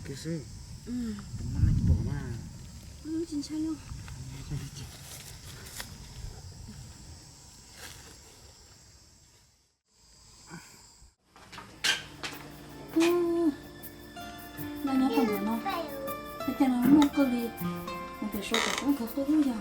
Kis xwb, tus muaj neeg pom mas. Tsis ntshai li. Nyob nyob tau ntawm no, cas no muaj qw li, mus pem saum tom qub qhov qw lub yag.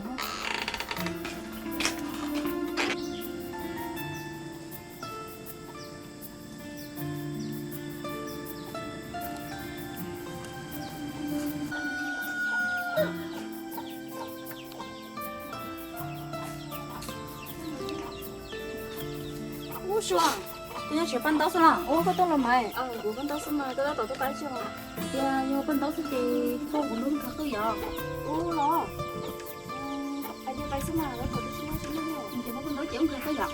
Ub, Suav, koj nyob siav paj ntaub xwb los? Ub, koj tuaj los mas. Kuv paj ntaub xwb mas, koj tab tom tuaj pab ib tsi os? Tias yog paj ntaub xwb ces koj kuv lub qhov qw yog. Ub los. Hais tias pais xwb mas, lawv kom tu siab tsis muaj li. Ces muab paj ntaub ces ub qhov qw yom.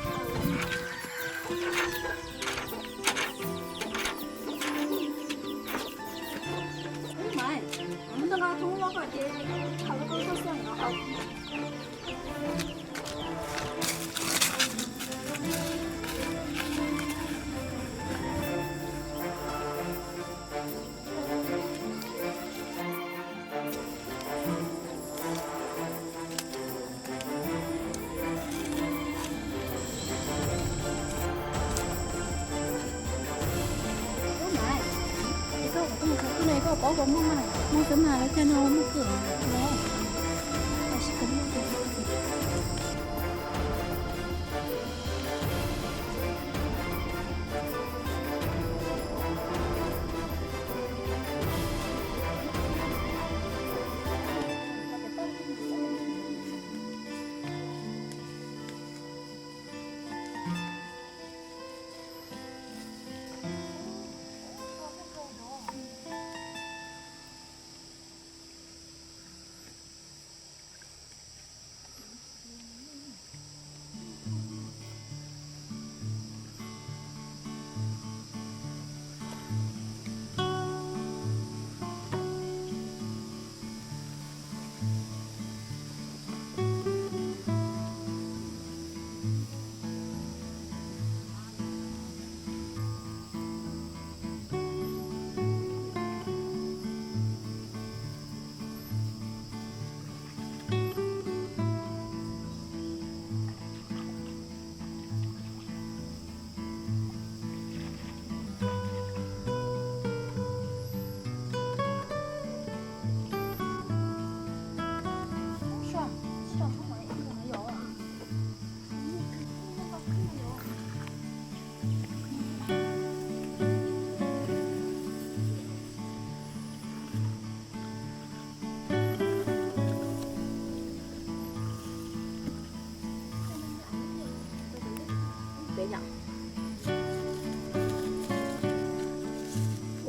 Ub mas, muab ntoj no thoob loj kom ces thawm koj tuaj xwb no. Ub mas, ces koj kuv tuaj mus qhov qw no koj paub puas muaj mas, muaj xwb mas lawv cog no muaj kawg los. Tam sis kuv muaj.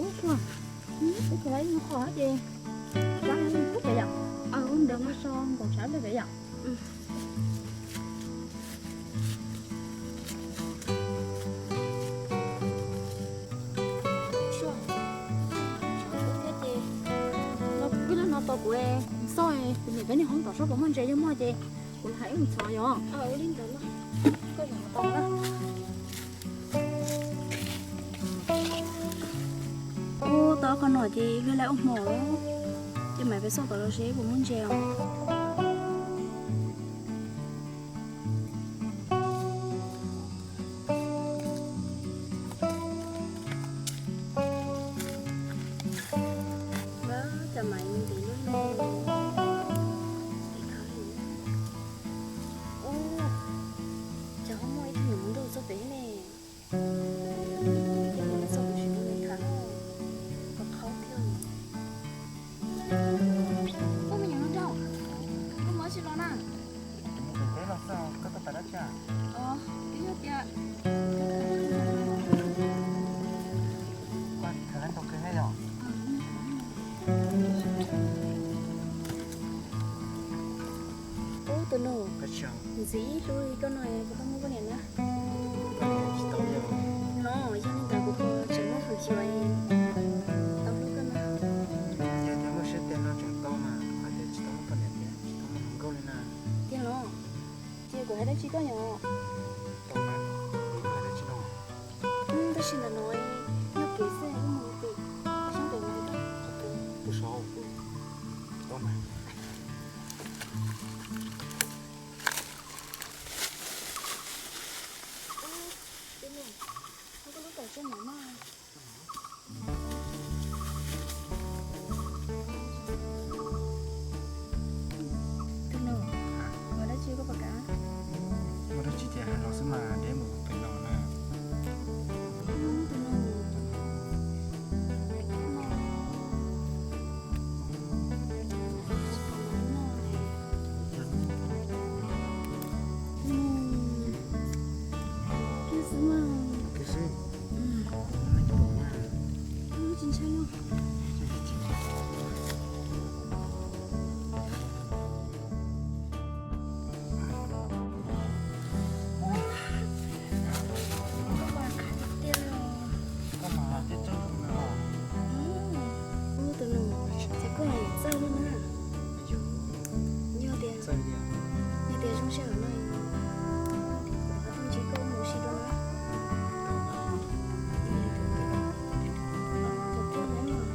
Ub, ub, ub, ub, ub, ub, ub, ub, ub, ub, ub, ub, ntawd mas so nkaus tshav li pem yom. Ib lub no tau kuv xauj, kuv niam peb niag hoob tom sab puas muaj ntses, yog muaj ces kuv hais wb mus txhos yom. Ub, tau qhov no ces luag laj ua hmo, ces mam peb xauj tom los seb puas muaj ntses os. Cov mas ntev luaj li. Ub, cov ho muaj ib tug nyuam mus ntuj txog pem ne. Ces nws txog kuv tsis tau nws tham, koj qhaub thiab. Ub, me nyuam hluas nraug, koj mus ua tsi los na? Kuv mus pem teb los xwb, koj tuaj pais dab tsi? Twb yog tias koj tham lab ntau kawg thiab yom. Ub, tus nus, ntxiv ib lub li koj no kuv tau muab poj niam na. No, yog li ntawd kuv tseem muab hwm xyuas tau hlub koj na. Yog tias muaj siab tiag no tseem tau mas, hais tias tsis tau muab poj niam tiag tsis tau muab hluas nkauj li na. Tiag los? Ces kuv hais dab tsi koj nyom? Tau mas, kuv hais dab tsi no? Tab sis ntawm no nyob kev xwb, wb mus pem, sab pem mas koj. Tus nus, ua dab tsi koj pom kas? Ua dab tsi ces hais los xwb mas, deb mus pem no na. Tus nus, kiag xwb mas. Tsis ntshai no. Tus nus, ces koj txawj lawm na. Yog tias, yog tias zoo sij hawm no, ntshe koj mus ua si dua na. Thaum twg na.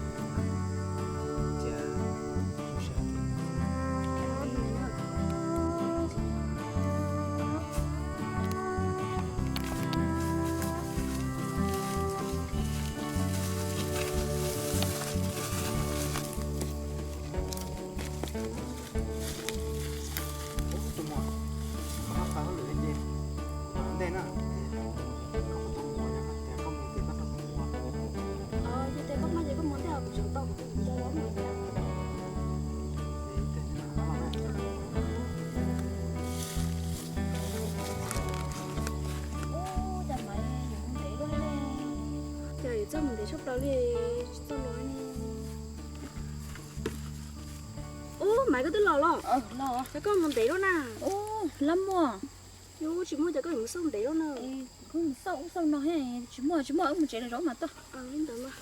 Tus muam, koj pab hauj lwm ib ce, kuv tos ntej na. Koj puas tau mus, yog tias koj mus ces koj rau kuv ua. Yog tias koj maj ces koj mus ntej, kuv tseem tau kuv tus ntawd los mas. Ub, cas Maiv yuav mus ntev luaj li. Cas yuav txawj mus ntev tshaj plaws li, tsis txawj los li. Ub, Maiv, koj twb los los? Los. Cas koj mus ntev luaj na? Ub, lab muaj. Yus tsis muaj cas koj yuav mus xauj ntev luaj na? Kuv mus xauj ub xauj no, tsis muaj tsis muaj, wb mus tsev lawm, zaum mas tuaj. Li ntawd mas.